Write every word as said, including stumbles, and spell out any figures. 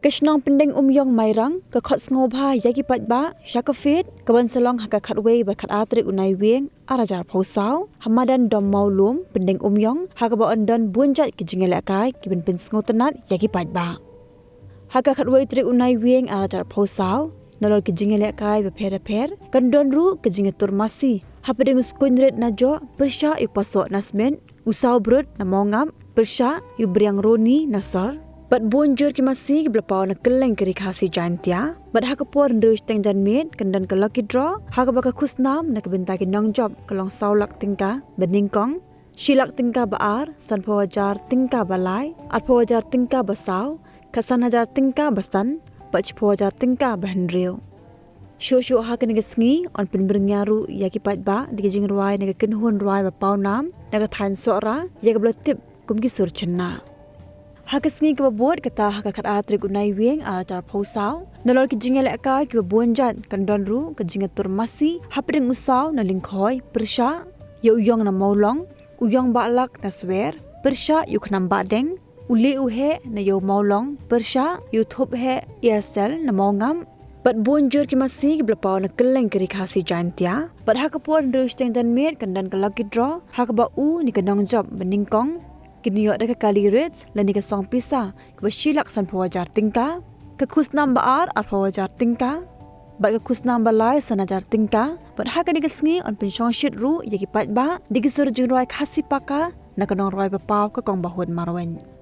Ka shnong Pyndengumiong Mairang ka khot sngewbha ïa ki paidbah sha ka fete ka ban sa long ha ka khatwei bad khatar tarik u Naiwieng ar hajar arphew saw ha madan Dom Mawlum Pyndengumiong ha kaba yn don bun jait ki jingïalehkai ki ban pynsngewtynnad ïa ki paidbah. Ha ka khatwei tarik u Naiwieng ar hajar arphew saw nalor ki jingïalehkai bapher bapher kan don ruh ka jingïatur masi hapdeng u Skuiñrit Najoh pyrshah ïa u Pasoh Nasmit, u Sawbrut na Mawngap pyrshah ïa u Briangroni na Sor. Bad bun jur ki masi ki ba la paw na kylleng ka Ri Khasi Jaintia. Bad ha ka por hynriew shiteng janmiet kan don ka lucky draw ha kaba ka khusnam na ka bynta ki nongjop ka long saw lak tyngka ba nyngkong, shi lak tyngka ba ar, sanphew hajar tyngka ba lai, arphew hajar tyngka ba saw, khatsan hajar tyngka ba san, bad shiphew hajar tyngka ba hynriew. Shuh shuh ha kane ka sngi yn pynbyrngia ruh ïa ki paidbah da ki jingrwai na ka kynhun rwai ba pawnam na ka thaiñ Sohra ïa kaba la tip kum ki sur chynna. Ha ka sngi kaba bud kata ha ka khatar tarik u Naiwieng ar hajar arphew saw nalor ki jingïalehkai ki ba bun jait kan don ruh ka jingïatur masi hapdeng u Saw na Lyngkhoi pyrshah ïa u Ïong na Mawlong, u Ïong Bahlak na Swer pyrshah ïa u Khnam Bahdeng, u Lieh u Heh na Ïew Mawlong pyrshah ïa u Thup Heh Ïasel na Mawngap. Bad bun jur ki masi ki ba la paw na kylleng ka Ri Khasi Jaintia. Bad ha ka por hynriew shiteng janmiet kan don ka lucky draw ha kaba u ne ka nongjop ba nyngkong kin ïoh da ka kali rit lane ka song pisa kaba shi lak sanphew hajar tyngka, ka khusnam ba ar arphew hajar tyngka, bad ka khusnam ba lai san hajar tyngka. Bad ha kane ka sngi yn pynshongshit ruh ïa ki paidbah da ki sur jingrwai Khasi Paka na ka nongrwai ba paw ka Kong Bahun Marwein.